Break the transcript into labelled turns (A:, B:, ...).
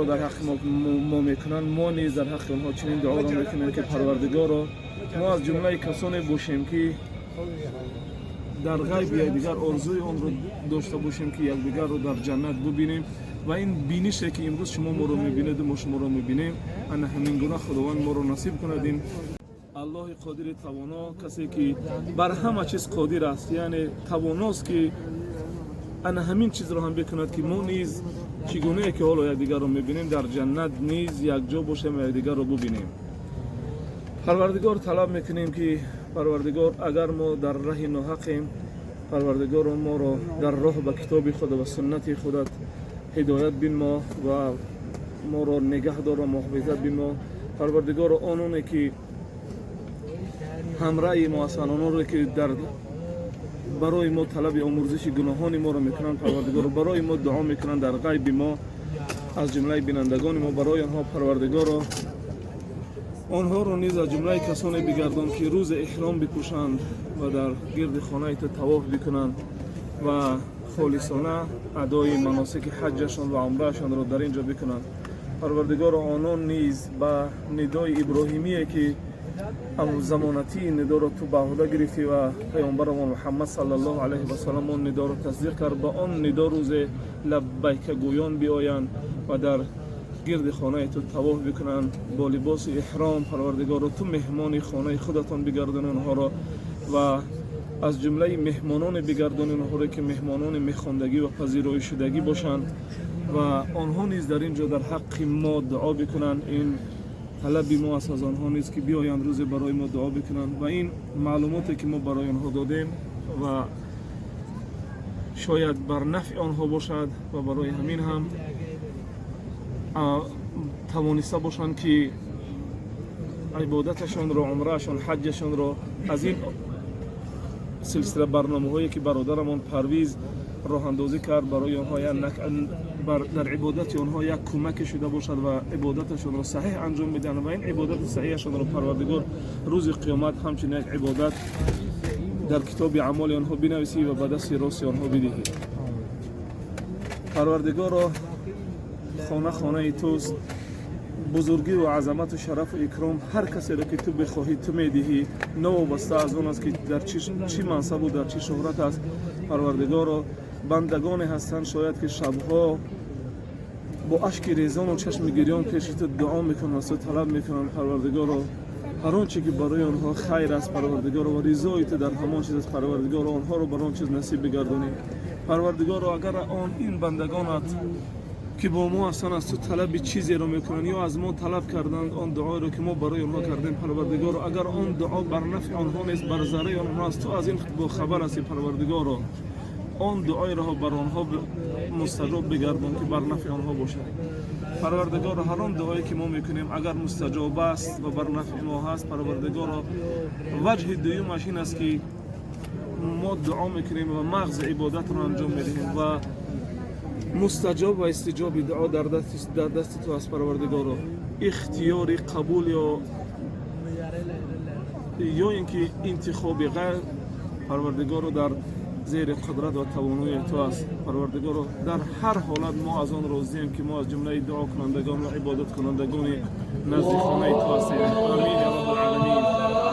A: Дар ҳаққи мо мекунанд, мо низ дар ҳаққи онҳо чунин дуоро мекунем, ки Парвардигоро, мо аз ҷумлаи касоне бошем, ки дар ғайби якдигар орзуи онро дошта бошем, ки якдигарро дар ҷаннат бубинем. Ва ин бинише, ки имрӯз шумо моро мебинеду мо шуморо мебинем, ана ҳамин гуна Худованд моро насиб кунад. Ин Аллоҳи қодири тавоно, касе ки бар ҳама чиз қодир аст, яъне тавоност, ки ана ҳамин чизро ҳам бикунад, ки мо низ чӣ гунае ки ҳоло якдигарро мебинем, дар ҷаннат низ якҷо бошем ва якдигарро бубинем. Парвардигор, талаб мекунем, ки Парвардигор, агар мо дар раҳи ноҳақем, Парвардигоро, моро дар роҳ ба китоби худ ва суннати худат ҳидоят бинмо ва моро нигаҳ дор ва муҳофизат бинмо. Парвардигоро, ононе ки ҳамраи мо ҳастанд, ононе ки дар барои мо талаби омурзиши гуноҳони моро мекунанд, Парвардигоро, барои мо дуо мекунанд дар ғайби мо, аз ҷумлаи бинандагони мо, барои онҳо, Парвардигоро, онҳоро низ аз ҷумлаи касоне бигардон, ки рӯзи эҳром бипӯшанд ва дар гирди хонаи ту тавоф бикунанд ва холисона адои маносики ҳаҷҷашон ва умраашонро дар ин ҷо бикунанд. Парвардигоро, онон низ ба нидои иброҳимие, ки замонатии нидоро ту ба ӯҳда гирифтӣ ва паёмбарамон Муҳаммад саллаллоҳу алайҳи васалам он нидоро тасдиқ кард, ба он нидо рӯзе лаббайкагӯён биоянд ва дар гирди хонаи ту тавоф бикунанд бо либоси эҳром. Парвардигоро, ту меҳмони хонаи худатон бигардони онҳоро ва аз ҷумлаи меҳмононе бигардони онҳоро, ки меҳмонони мехондагӣ ва пазироишшудагӣ бошанд ва онҳо низ дар ин ҷо дар ҳаққи мо дуо бикунанд. Ин талаби мо аст аз онҳо низ, ки биёянд, рӯзе барои мо дуо бикунанд ва ин маълумоте, ки мо барои онҳо додем, ва шояд бар нафъи онҳо бошад ва барои ҳамин ҳам тавониста бошанд, ки ибодаташонро, умраашон, ҳаҷҷашонро аз ин силсила барномаҳое, ки бародарамон Парвиз роҳандозӣ кард, барои онҳо дар ибодати онҳо як кӯмаке шуда бошад ва ибодаташонро саҳеҳ анҷом бидиҳанд ва ин ибодати саҳеҳашонро Парвардигор рӯзи қиёмат ҳамчун як ибодат дар китоби аъмоли онҳо бинависӣ ва ба дасти рости онҳо бидиҳӣ. Парвардигоро, хона хонаи туст, бузургиву азамату шарафу икром ҳар касеро, ки ту бихоҳӣ, ту медиҳӣ, новобаста аз он аст, ки дар чӣ мансабу дар чӣ шӯҳрат аст. Парвардигоро, бандагоне ҳастанд, шояд ки шабҳо бо ашки резону чашми гирён пеши ту дуо мекунанд, аз ту талаб мекунанд. Парвардигоро, ҳар он че ки барои онҳо хайр аст, Парвардигоро, ва ризои ту дар ҳамон чиз аст, Парвардигоро, онҳоро бар он чиз насиб бигардонӣ. Парвардигоро, агар он ин бандагонат, ки бо мо ҳастанд, аз ту талаби чизеро мекунанд ё аз мо талаб карданд, он дуоеро, ки мо барои онҳо кардем, Парвардигоро, агар он дуо бар нафъи онҳо нест, бар зарари онҳо аст, ту аз ин бохабар ҳастӣ. Парвардигоро, он дуоеро бар онҳо мустаҷоб бигардон, ки бар нафъи онҳо бошад. Парвардигоро, ҳар он дуое, ки мо мекунем, агар мустаҷоб аст ва бар нафъи мо ҳаст, Парвардигоро, ваҷҳи дуюмаш ин аст, ки мо дуо мекунем ва мағзи ибодатро анҷом медиҳем ва мустаҷоб ва истиҷоби дуо дар дасти ту аст. Парвардигоро, ихтиёри қабул ё ин ки интихоби ғайр, Парвардигоро, дар зери қудрат ва тавонои ту аст. Парвардигоро, дар ҳар ҳолат мо аз он розием, ки мо аз ҷумлаи дуокунандагон ва ибодаткунандагони назди хонаи ту ҳастем. Амин я Раббал Оламин.